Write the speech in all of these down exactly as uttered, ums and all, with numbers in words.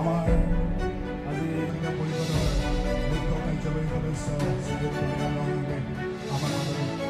আমাৰ আজি বিধান পৰিষদৰ মুখ্য কাৰ্যবাহী সদস্য শ্ৰীযুত তুলিৰাম ৰংহাঙে আমাৰ মাজত আমাৰ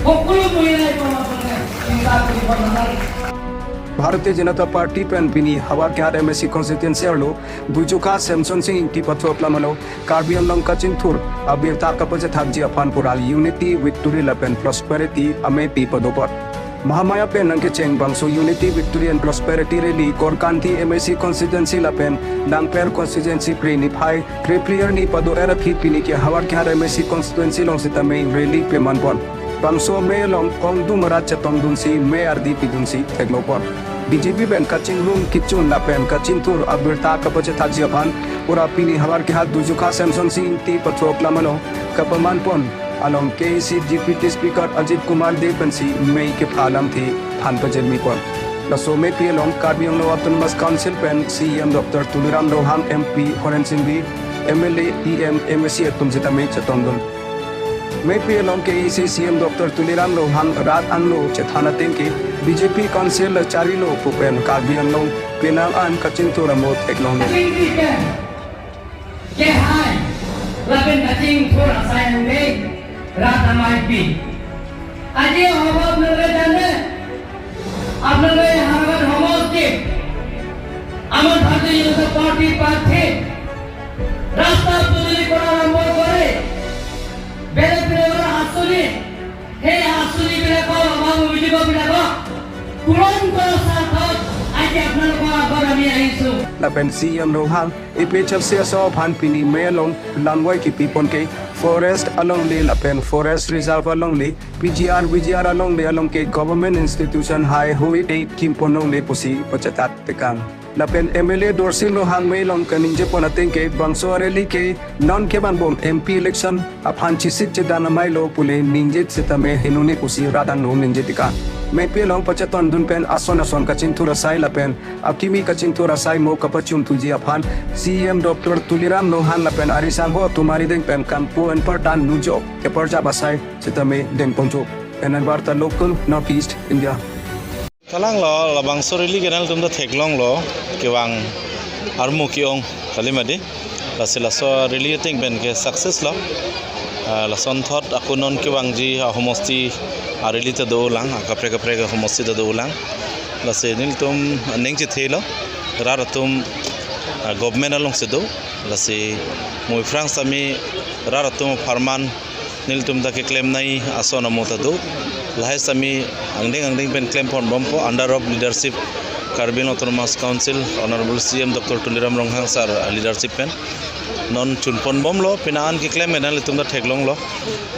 সকলো মহিলাই কৰ্মসংস্থাপন চিন্তা কৰিব নালাগে। ভাৰতীয় জনতা party pen pini Howraghat M A C constituency arlo Dujokha Semsonsing Ingti pathok lamlo Karbi Anglong kachinthur abirta kapachethakji aphan pural unity, victory lapen prosperity amepi padopot. Mahamaya pen nangkecheng bangso unity, victory and prosperity rally Korkanthi M A C constituency lapen Langpher constituency phre niphai phre phli arni pado-er aphi pini ke Howraghat M A C constituency along sitame rally pemanpon. Bangso amei along kongdung arat chetongdunsi mei ardi pidunsi theklopon. B J P pen kachingrum kichun lapen kachinthur abirta kapachethakji aphan pura pini Howraghat Dujokha Semsonsing Ingti pathok lamlo kapamanpon along K A A C Deputy Speaker Ajit Kumar Dey pensi mei kepha alamthe than pajirmipon. Laso amepi along Karbi Anglong Autonomous Council pen C E M Doctor Tuliram Ronghang, M P Horen Sing Bey, M L A, E M, M A C atum sitame chetongdun. Amepi along K A A C C E M Doctor Tuliram Ronghang rat angno chethan ateng ke B J P council charilo pu pen Karbi Anglong penang an kachinthur amo theklongle. Kehai lapen kachingthur asai angdeng rat ameipi. Aji hobab nangre jane, apnangre Howraghat homosti, আমার ভারতীয় জনতা পার্টি প্রার্থী রাস্তা পদূলি করার আরম্ভ করে বেড়ে ফিরে ওরা আসুনি, সেই আসুনি বিলাকৰ অভাৱ অভিযোগ বিলাকক পূৰণ কৰাৰ স্বাৰ্থত আজি আপোনালোকৰ আগত আমি আহিছো। Lapen C E M Ronghang A P H L C asong aphan pini mei along lamvoi kepipon ke forest alongle lapen forest reserve alongle, P G R, V G R alongle along ke government institution hai hui aid kimpon longle pusi pachethak tekang. Lapen M L A Dorsing Ronghang mei along kaningjepon ateng ke bangso rally ke non kevanbom M P election aphan chesik chedan amailo pule ningje sitame henone pusi rat angno ningje tekang. Amepi along pachetongdun pen ason ason kachinthur asai lapen akimi kachinthur asai mo kapachumthuji aphan C E M Doctor Tuliram Ronghang lapen arisangho atum arideng pen kampu anparta nujok keparjap asai sitame dengponchok. Anand Varta Local, North East India. Kalanglo, labangso rally ke nanglitum ta theklonglo, kevang armu ke-ong kali mati. Lasi laso rally ateng pen ke success lo. Ah, lasonthot ako non kevangji ahomosti arally ta dolang, akaprek kaprek ahomosti ta dolang. Lasi nelitum aning chethelo, rat atum, ah, government alongsi do. Lasi mo aphrang sitame rat atum apharman nelitum ta keklem nangji ason amo ta do. Lahai sitame angdeng angdeng pen klemponbompo under of leadership Karbi Anglong Autonomous Council, Honorable C E M Doctor Tuliram Ronghang sir leadership pen. Non chunponbomlo, penang an keklem pen nanglitum ta theklonglo.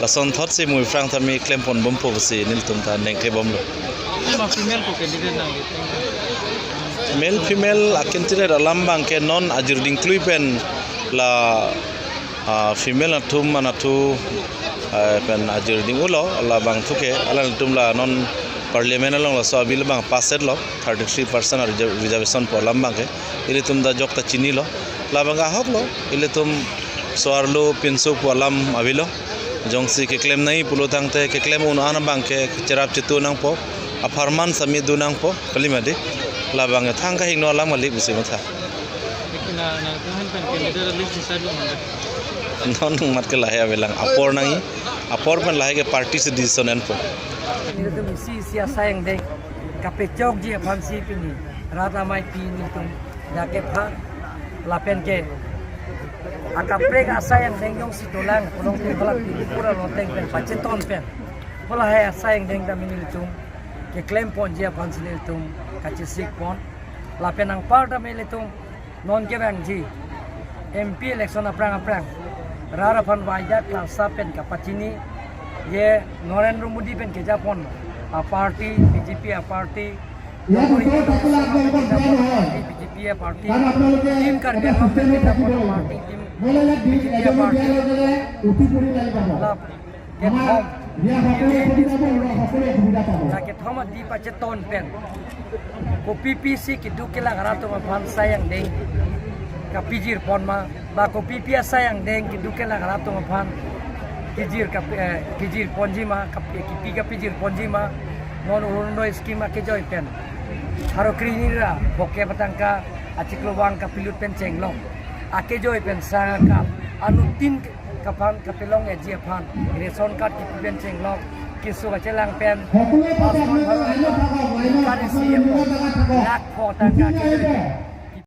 Lasonthotsi mo aphrang sitame klemponbompo pusi nelitum ta ningthebomlo. Male female ko candidate nangli? Male female a-candidate alam abang ke non ajirding klui pen la, ah, female atum anatthu, ah, pen ajirding ulo, labangthu ke alanglitum la non parliament along laso a-bill abang pass etlo, thirty-three percent reserv-, reservation pu alam abang ke ilitum ta jok ta chinilo. Labang ahoklo, ilitum so-arlo pinso pu alam avelo. Jongsi keklem nangji pulo tangte keklem un-an abang ke cherap chetu nangpo, apharman sitame do nangpo, kali mati. Labang thang kahingno alam kali pusi matha. Lekin na, na, tuhan pen candidate list decide lo mande. Non nangmat ke lahai avelang, apor nangji, apor pen lahai ke party si decision enpo. Nelitum isi isi asai angdeng kapechokji aphansi pini rat ameipi nelitum dak kepha lapen ke akaprek asai angdeng jongsi dolang, pulong te pala pini pura loteng pen pacheton pen, pula hai asai angdeng tame nelitum keklemponji aphansi nelitum kachesikpon. Lapen anpar tame nelitum non kevangji M P election aphrang aphrang rat aphan vaidak klarsa pen kapachini, ye Narendra Modi pen kejapon a party, B J P a party, Longri B J P a party, Team Karbi Anglong pen kejapon a party, Team B J P a party. Lap kethom, la kethom adi pacheton pen, kopi pisi keduk kelak arat atum aphan asai angdeng kapijir pon ma, ba kopi pi asai angdeng keduk kelak arat atum aphan kijir kap-, eh, kijir ponji ma, kap-, kipi kapijir ponji ma, non Orunodoi scheme akejoi pen pharo krehini ra phongkep atangka achiklo vang kapilut pen chenglong, akejoi pen sangkap anuttin kaphan kapelong eji aphan, ration card kipi pen chenglong, keso kachelang pen, passport bharo, isi lakh pho tangka akejoi pen